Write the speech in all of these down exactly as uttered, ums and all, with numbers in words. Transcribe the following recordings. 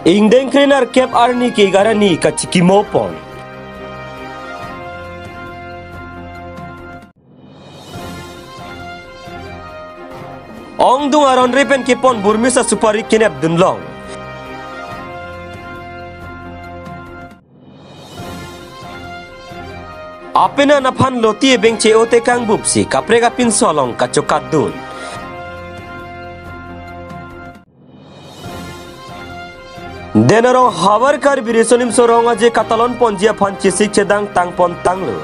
Ingdeng kre nerkep arni ke egarani kachikimo pon. Ongdung aron re pen kepon Burmese asupari kenep dunlong. Apenan aphan loti ebeng che-o te kangbupsi kaprek apinso along kachokat dun. Denaro havar Karbi Riso Nimso Rong Aje katalon ponji aphan chesik chedang tangpon tanglo.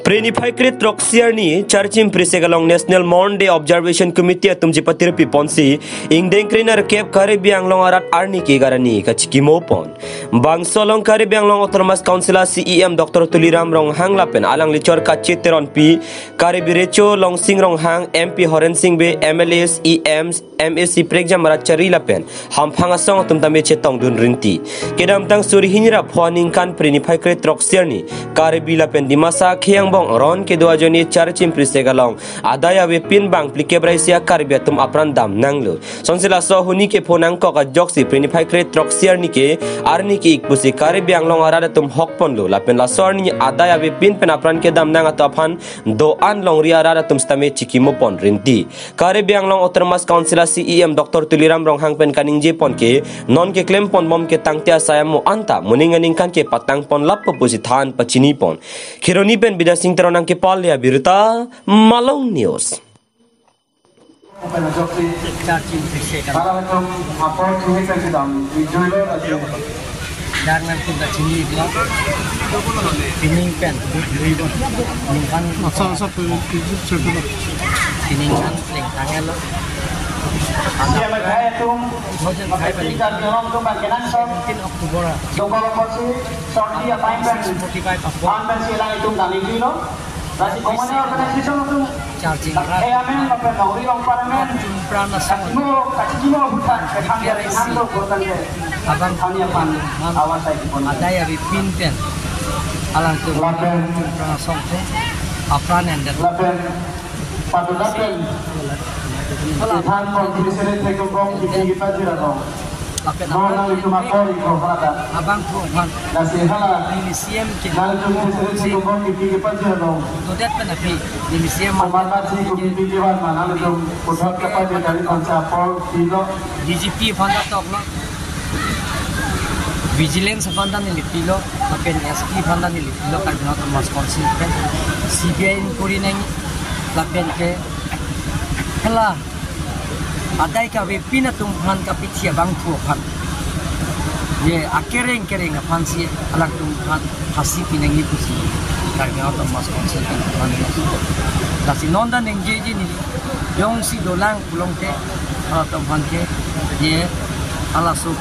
Phre niphai kre throksi arni Charchim Phre Sek along National Mourning Day Observation Committee atum chepatirpi ponsi ingdeng kre nerkep Karbi Anglong arat arni ke egarani kachikimo pon. Bangso along Karbi Anglong Autonomous Council a C E M Doctor Tuliram Ronghang lapen alangli chor kache Teronpi, Karbi Recho Longsing Ronghang, M P Horen Sing Bey, M L As, E Ms, M A C prekjam arat chari lapen hamphang asong atum tame chetongdun rinti. Kedamtang suri hini ra pho aningkan phre niphai kre throksi arni Karbi lapen Dimasa akhei angbong ron kedo ajoine Charchim Phre Sek along adai avepin bang phlikep ra isi a Karbi atum apran damnanglo. Sonsi laso ahuni kepho nangkok ajoksi phre niphai kre throksi arni ke arni ke-ik pusi Karbi Anglong arat atum hokponlo lapen laso arni adai avepin pen apran kedamnang atum aphan do-an longri arat atum sitame chikimo pon rinti. Karbi Anglong Autonomous Council a C E M Doctor Tuliram Ronghang pen kaningje pon ke non keklem ponbom ke tangte asai amo anta moning aningkan ke patang pon lapu pusi than pachini pon. Kheroni pen Bidya Sing Teron nangkepale abirta, Malong News. Charchim Phre Sek along. Para atum apor chini kan sedang dijulo aja. Dar nangtum ta chinilo. Pining pen, ningkan. Masa, masa, pe, pe, pe, pe. Pining kan plengtang lo. Dia berkhaya tum. Mojen khai bali. Tinggal di orang tum makan sok. Tin Oktober. Dokor apa sih? Sorti apa yang kan? Forty-five Oktober. Ambil silang itu kami dulu. Lasi komane organization atum. Charching rat. Eh, amen, amen, nongri long par amen. Chumpra na song. Kachimo, kachimo, bukan, kachimo, kachimo, bukan, abang kami akan awas saya di pon. Adai avepin pen. Alangtum. Lapen. Chumpra na song tu. Apran endet. Lapen. Padu lapen. Hala. Than pon, kiri sini, tengkong, kiri, kiri, pajir, abang. Lapen non apran nanglitum apor iklo hala ta. Abangphu aphan. Lasi hala. Neli C M ke. Nanglitum sesere si kebon kipi kepajir lo. Dodet pen aphi. Neli C M. Komat si kopi pi kevan ma nanglitum puthot kepajir kali konsa apor pilo. D G P aphan ta toklo. Vigilance aphan ta neli pilo. Lapen S P aphan ta neli pilo. Karbi Anglong Autonomous Council pen. C B I inquiry nang. Lapen ke. Hala. Adai kavepin atum aphan kapithi abangphu aphan. Ye, akereng kereng aphan si alangtum aphan phasi pinangji pusi Karbi Anglong Autonomous Council aphan. Lasi non ta ningjeji neli. Jongsi dolang pulote, halatum aphan ke, ye, halaso.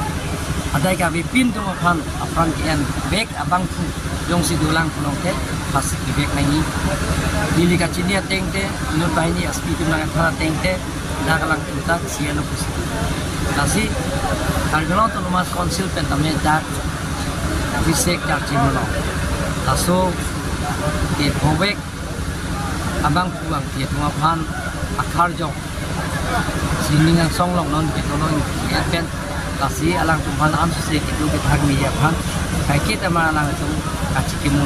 Adai kavepin atum aphan, apran ke-en vek abangphu. Jongsi dolang pulote, phasi pivek nangji. Neli kachini ateng te, inut banghini S P atum nangkethan ateng te, dak alangtum ta sialo pusi. Lasi, Karbi Anglong Autonomous Council pen tame dak, Phre Sek Charching lo. Laso, ke phovek, abangphu angti atum aphan, akarjong. Sining angsong along non ke tolong ke pen. Lasi alangtum aphan amsi se kedo kethak media aphan. Kaiketa ma alangtum kachikimo.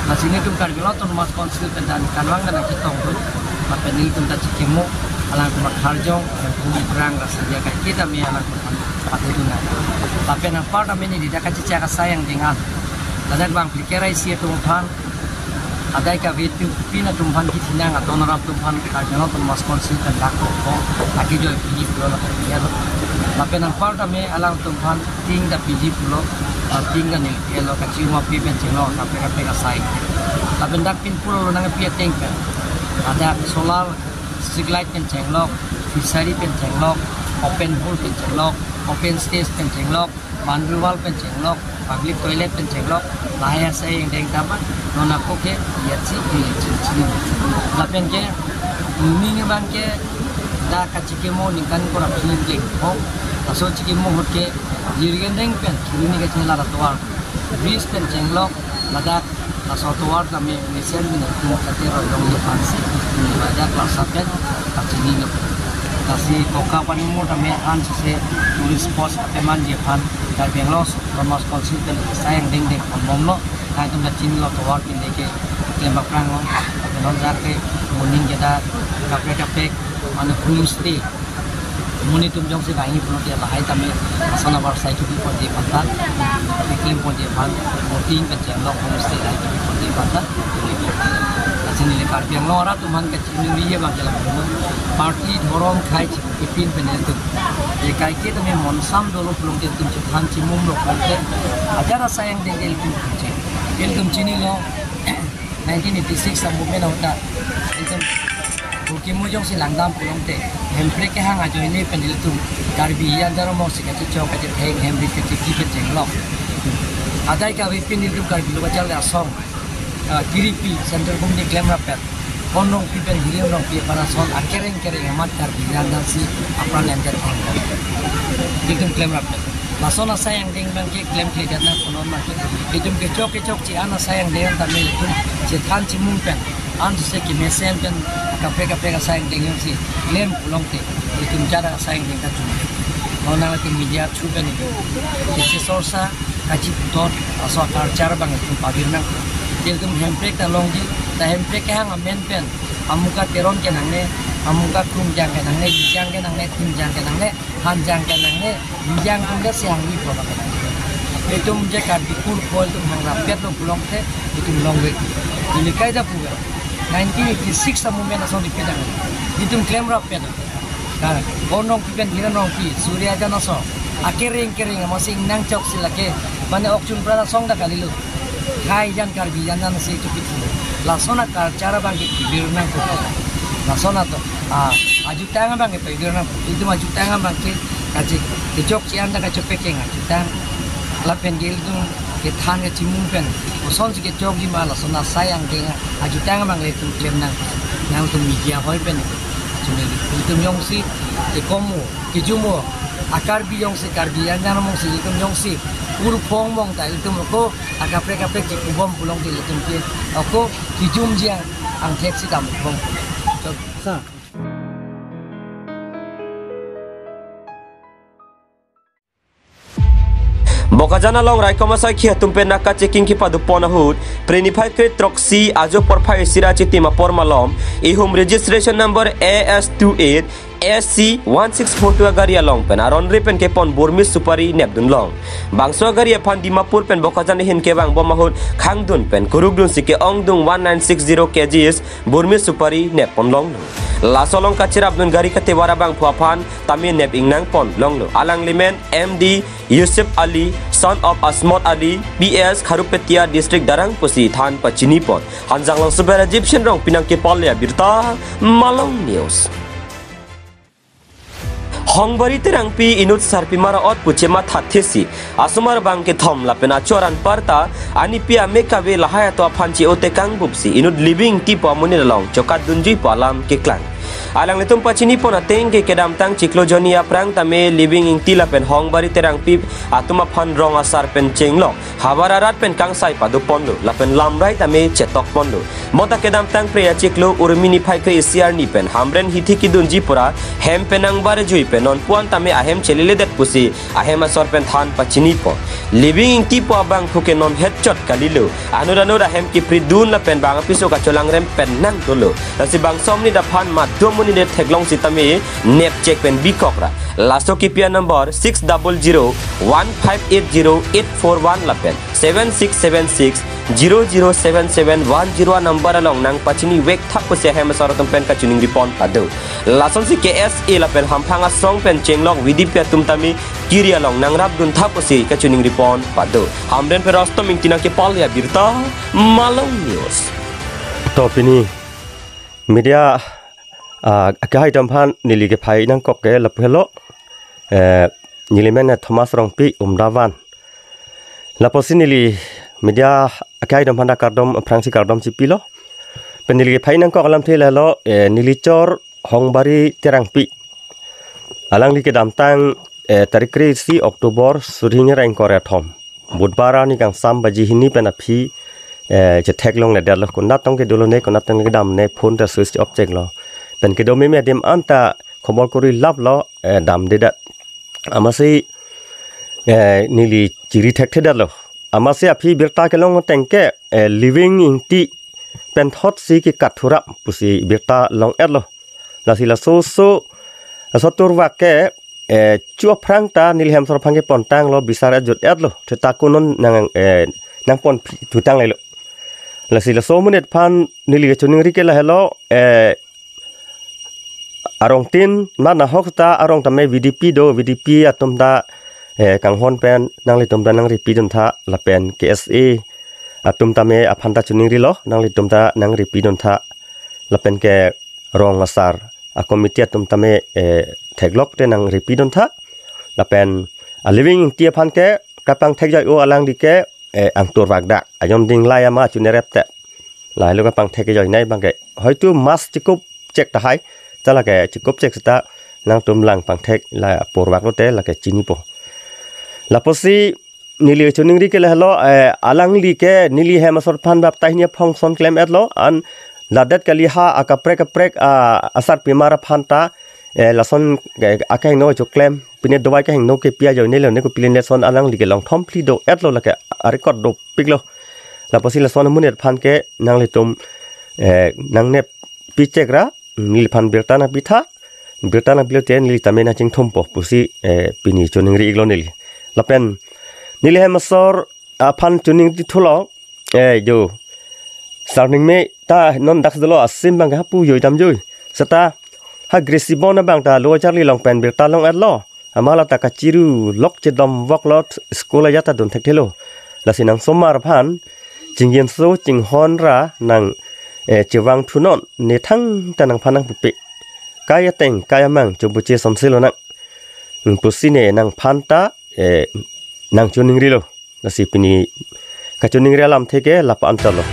Lasi nelitum Karbi Anglong Autonomous Council pen ta kanvang kana ketong tu. Lapen nelitum ta chikimo. Alangtum akarjong. Bumi berang lasi dia kaiketa me alangtum aphan. Patu tu na. Lapen apar ta me neli dak kachichak asai angdeng an. Ladak bang phlikep ra isi atum aphan. Adai kavepin atum aphan kethinang aton arat atum aphan Karbi Anglong Autonomous Council pen dak ko. Akejoi piji pulo lapen ya. Lapen anpar tame alangtum aphan ting ta piji pulo, ah, ting ta neli pilo kachima pi pen chenglok kaprek kaprek asai. Lapen dak pin pulo nangpi ateng pen. Ladak solar, street light pen chenglok, fishery pen chenglok, open hall pen chenglok, open stage pen chenglok, boundary wall pen chenglok, public toilet pen chenglok, lahai asai angdeng tame, non ako ke, ya si, ya si, si. Lapen ke, ning abang ke, dak kachikimo ningkan korap sini pleng, ho, laso chikimo ahut ke, jirgen deng pen, kiri ni kachela la tovar, bridge pen chenglok, ladak, laso tovar tame, mesen bin, tum kate ro, long ye pansi, ladak, laso pen, kachini lo. Lasi Koka Panimur tame an sese tourist spot ateman ji aphan Karbi Anglong Autonomous Council pen asai angdeng deng pon bomlo. Nangtum ta chinilo tovar pinde ke klem aphrang lo. Apenon jar ke moning keda kaprek kaprek mane homestay. Monit atum jongsi bangi pulote lahai tame ason abar sai kepi ponji aphan ta, keklem ponji aphan, boating kachelok homestay lahai kepi ponji aphan ta. Lasi neli Karbi Anglong arat atum aphan kachiningri abang ke lapu. Party dhorom khei chipin pen ilitum. Ye kaike tame monsam dolo pulote ilitum chithan chimumlo pulote. Ajat asai angdeng ke ilitum kunche. Ilitum chinilo nineteen eighty-six a movement ahut ta ilitum Bukimo jongsi langdam pulote. Hemprek kehang ajoine pen ilitum Karbi Anglong Autonomous si kachechok kachetheng hem ri kacheki kachenglok. Adai kave pin ilitum Karbi Lo Kachar le asong. Ah, kiripi, Central Government klem rapet. Hon Rongpi pen Hiren Rongpi aphan ason akereng kereng amat Karbi Anglong si apran endet thang. Ilitum klem rapet. Lason asai angdeng abang ke klemkledet nang konon abang ke. Ilitum kechok kechok chi an asai angdeng tame ilitum chethan chimum pen. An sese kemesen pen kaprek kaprek asai angdeng si klem pulote. Ilitum jara asai angdeng ta chum. Nona ilitum media through pen ilitum. Kisi sorsa kachiputhot aso culture abang ilitum pavir nang. Ilitum Hemprek ta longji, ta Hemprek kehang amen pen Amuka Teron ke nangne, Amuka Krungjang ke nangne, Lijang ke nangne, Thungjang ke nangne, Hanjang ke nangne, Lijang atum le si hangvi po abang ke nangne. Ilitum je Karbi kurpo ilitum hang rapetlo pulote, ilitum longve. Ili kaita puve. Nineteen eighty-six a movement ason repeat ang. Ilitum klem rapet. Ka, Hon Rongpi pen Hiren Rongpi, Surya Jan aso. Akereng kereng, amatsi ingnangchok si lake. Mane ok chun prana song ta kalilo. Khei jan Karbi jan jan si chupit si. Lason a culture abang ke kibir nang ko. Lason ato, a, ajutang abang ke kibir nang ko. Ilitum ajutang abang ke kachi, kechok chi an ta kachopekeng ajutang. Lapen ke ilitum kethan kachimum pen. Kosonsi kechokji ma lason asai angdeng ajutang abang le ilitum klem nang. Nangtum media hoi pen. Chumi ilitum jongsi, kekomo, kejumo, a Karbi jongsi, Karbi Anglong jongsi, ilitum jongsi, ur phong mong ta, ilitum ako, a kaprek kaprek chikubom pulote ilitum ke, ako, kejumji angthek si dambom. Sa. Bokajan along raikom asaikhi atum pen naka checking kepadopon ahut, Phre niphai kre throksi ajo porphai isi ra chitim apor malom, ihum registration number A S two eight S C one six four two agari along pen aron re pen kepon Burmese supari nepdun long. Bangso agari aphan Dimapur pen Bokajan ahin kevang bom ahut khangdun pen kurukdun si ke-ongdung one nine six zero kgs Burmese supari neppon long. Laso along kacherapdun gari katevar abangphu aphan tame nep ingnangpon longlo. Alang limen M D Yusuf Ali, son of Asmot Ali, P S Kharupetia, District Darrang pusi than pachinipon. Hanjanglangso pen Rajiv Shenrong pi nangkepale abirta, Malong News. Hongbari Terangpi inut sarpimar ot pu chemathathesi asomar abang kethom lapen achoran parta anipi ame kave lahai ato aphan che-otekang bupsi inut Living Ingti pu amonit along chokatdunji pu alam keklang. Alanglitum pachinipon ateng ke kedamtang chiklo jonni aphrang tame Living Ingti lapen Hongbari Terangpi atum aphan rong asar pen chenglok havar arat pen kangsai padoponlo lapen lamrai tame chetokponlo. Mota kedamtang Phre achiklo Urmi niphai kre isi arni pen Hamren hithi kedunji pura hem pen angbar jui pen non puan tame ahem cheleledet pusi ahem asor pen than pachinipon. Living Ingti pu abangphu ke non hetchot kalilo. Anur anur ahem kipridun lapen bang apiso kacholangrem pen nangdolo. Lasi bangso amonit aphan madom amonit theklong sitame nepchek pen bikokra. Laso kipi a number six double zero one five eight zero eight four one lapen seven six seven six zero zero seven seven one zero a number along nangpachinivek thap pusi ahem asor atum pen kachiningripon pado. Lasonsi K S A lapen hamphang asong pen chenglok V D P atum tame kiri along nangrapdun thap pusi kachiningripon pado. Hamren pen Rostom Ingti nangkepale abirta, Malong News. To pini media, ah, akehai atum aphan neli kephai nangkok ke lapu helo. Eh, neli men Thomas Rongpi Umdavan. Lapusi neli media akehai atum aphan ta kardom aphrangsi kardom chipilo. Pen neli kephai nangkok alamthe lahelo, eh, neli chor Hongbari Terangpi. Alangli kedamtang, eh, tarik kre isi October, suri hini ra ingkoi ra thom, Budhbar arni kangsam baji hini pen aphi, eh, chetheklongledetlo, konat tong kedolone, konat tong kedamne, phone ta switch off cheklo. Pen kedo meme adim anta obol kori laplo, eh, damdedet. Amatsi, eh, neli chiri thekthedetlo. Amatsi aphi birta kelong ateng ke, eh, Living Ingti pen thotsi kekathurap pusi birta long-etlo. Lasi laso oso, laso aturvak ke, eh, chu aphrang ta neli hem asor aphan ke pontanglo, bisar ajut-etlo. Theta ko non nang, eh, nangpon phi-, thutang lelo. Lasi laso amonit aphan neli kachiningri ke lahelo, eh, arongtin ma nahok ta arong tame V D P do, V D P atum ta, eh, kanghon pen nanglitum ta nangripidun tha, lapen K S A atum tame aphan ta chiningrilo, nanglitum ta nangripidun tha, lapen ke rong asar a committee atum tame, eh, theklok te nangripidun tha, lapen a Living Ingti aphan ke kapangthek joi o alangli ke, eh, angturvak dak. Ajon ding lai ama chunerep te. Lahelo kapangthek joi nai abang ke. Hoitu mas chikup chek tahai. Chala ke chikup chek seta nangtum lang pangthek la apurvaklo te lake chinipo. Lapusi neli chiningri ke lahelo, eh, alangli ke neli hem asor aphan baptai hini aphong ason klem-etlo. An ladet kali ha akaprek kaprek, ah, asarpimar aphan ta, eh, lason, eh, akehingno choklem. Pine dovai kehingno kepi ajoinelo, ne ko pilin lason alangli ke longthom phli do-etlo lake arekot dopiklo. Lapusi lason amonit aphan ke nanglitum, eh, nangnep pichekra, neliphan birta nangpitha, birta nangpilote neli tame nangchingthumpo pusi, eh, pini chiningri-iklo neli. Lapen neli hem asor aphan chiningri thulo, eh, jo. Sarning me ta non dak dolo asim abang hapu joi tam joi. Seta ha Grisibon abang ta lo charli long pen birta long-etlo. Amala ta kachiru lok chedom voklo, school ajat ta dun thekthelo. Lasi nang somar aphan chingjinso chinghonra nang, eh, chevang thunon ne thangta nangphan nangpupe. Kai ateng kai amang chobuche somselo nang. Pusi ne nangphan ta, eh, nangchiningrilo. Lasi pini kachiningri alamthe ke lapu-an talo.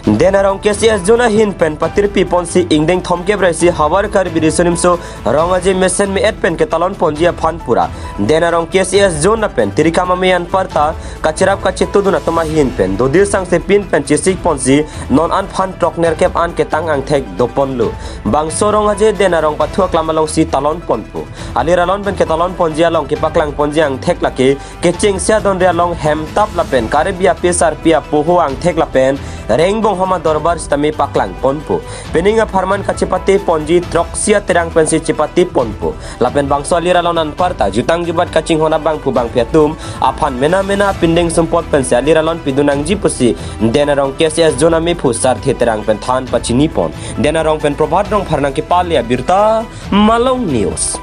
Den Arong K C S Zone ahin pen patirpi ponsi ingdeng thomkep ra isi Havar Karbi Riso Nimso Rong Aje mesen me-et pen ketalon ponji aphan pura Den Arong K C S Zone lapen Tirikam Amei anparta kacherap kachetudun atum ahin pen dodir sangse pin pen chesik ponsi non an phan throk nerkep an ketang angthek doponlo. Bangso Rong Aje Den Arong pathu aklam alongsi talon ponpo. Alir alon pen ketalon ponji along kepaklang ponji angthek lake kechengsi adonri along hemtap lapen Karbi api sarpi apoho angthek lapen rengbong homa dorbar sitame paklang ponpo. Pining apharman kachepate ponji throksi aterang pensi chepate ponpo. Lapen bangso alir alon anparta jutang jubat kachinghon abangphu bangphi atum aphan mena mena pindeng sumpot pensi alir alon pidun nangji pusi Den Arong K C S Zone amephu Sarthe Terang pen than pachini pon. Den Arong pen Prabhat Rongphar nangkepale abirta Malong News.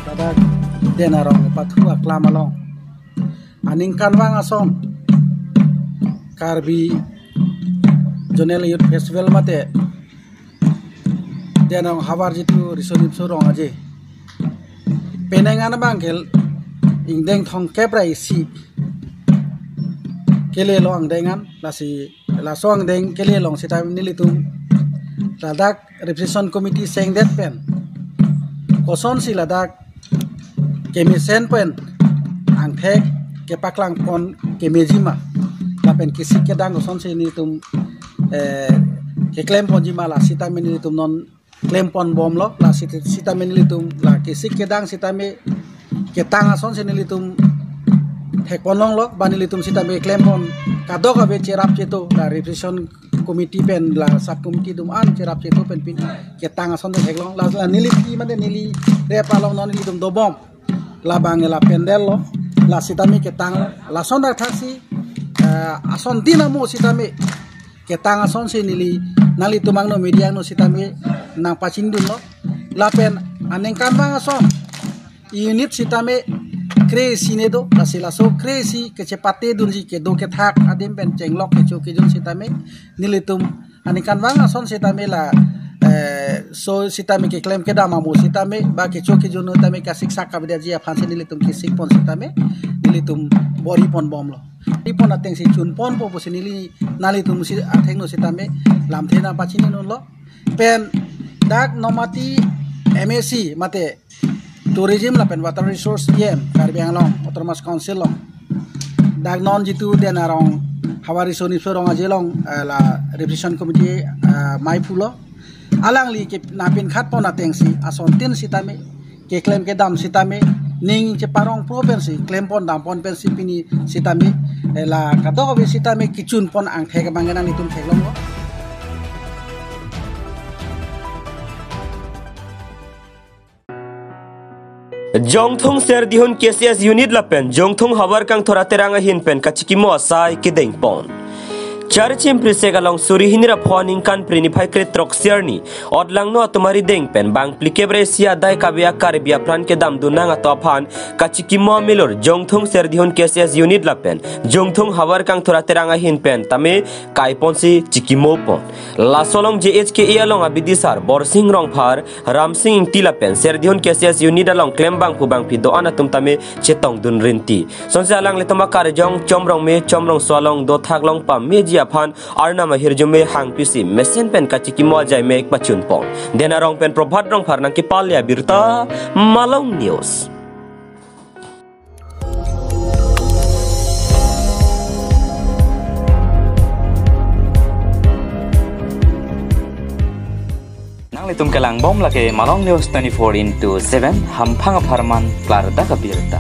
Ladak Den Arong pathu aklam along aningkanvang ason Karbi Zonal Youth Festival mate Den Arong Havar jitu Riso Nimso Rong Aje penang an abang ke ingdeng thomkep ra isi kelelo angdeng an, lasi laso angdeng kele along sita nelitum ladak Registration Committee sengdet pen kosonsi ladak kemesen pen angthek kepaklang pon kemejima lapen kesik kedang kosonsi nelitum, eh, keklem ponjima la sitame nelitum non klem ponbomlo, la sit-, sitame nelitum la kesik kedang sitame ketang asonsi nelitum thek ponlonglo, ba nelitum sitame klem pon kadokave cherap chetu la Registration Committee pen la sub committee atum an cherap chetu pen pin ketang ason theklong la, la neli pi mate neli rep along non nelitum dobom. Labang la pandal lo, la sitame ketang, lason dak thaksi, eh, ason din amo sitame ketang asonsi neli nanglitum angno media angno sitame nangpachindunlo. Lapen aningkanvang ason unit sitame kre-isi ne do, lasi laso kre-isi kachepate dunji kedo kethak adim pen chenglok kecho kejun sitame nelitum aningkanvang ason sitame la, eh, so sitame keklem kedam amo sitame ba kecho kejun tame kasiksak kavedet ji aphansi nelitum kesik pon sitame nelitum bor-i ponbomlo. Bor-i pon atengsi chun ponpo pusi neli nanglitum si athengno sitame lamthe nangpachininunlo. Pen dak Nomati M A C mate Tourism lapen Water Resource E M Karbi Anglong Autonomous Council along dak non jitu Den Arong Havar Riso Nimso Rong Aje along, eh, la Revision Committee, eh, mai pulo. Alangli ke nangpinkhat pon atengsi asontin sitame, keklem kedam sitame, ning cheparong pro pensi, klem pon dam pon pensi pini sitame, eh, la kadokave sitame kechun pon angthek abang ke nanglitum theklonglo. Jongthong Serdihun K C S unit lapen Jongthong Havar Kangthor Aterang ahin pen kachikimo asai kedeng pon. Charchim Prisek along suri hini ra pho aningkan Phre niphai krethrok Siarni, otlangno atum arideng pen bang phlikep ra isi adai kave a-Karbi apran kedam dunnang atum aphan kachikimo amilur Jongthong Serdihun K C S unit lapen Jongthong Havar Kangthor Aterang ahin pen tame kai ponsi chikimo pon. Laso along J H K A along abidisar Borsing Rongphar, Ramsing Ingti lapen Serdihun K C S unit along klem bangphu bangphi do-an atum tame chetongdun rinti. Sonsi alanglitum akarjong Chom Rongme, Chom Rongso along dothak long pameji aphan Arnam ahirjume hangpisi mesen pen kachikimo ajai mek pachun pon. Dena Rong pen Probhat Rongphar nangkepale abirta, Malong News. Nanglitum kelang bom lake Malong News twenty-four into seven, hamphang apharman klardak abirta.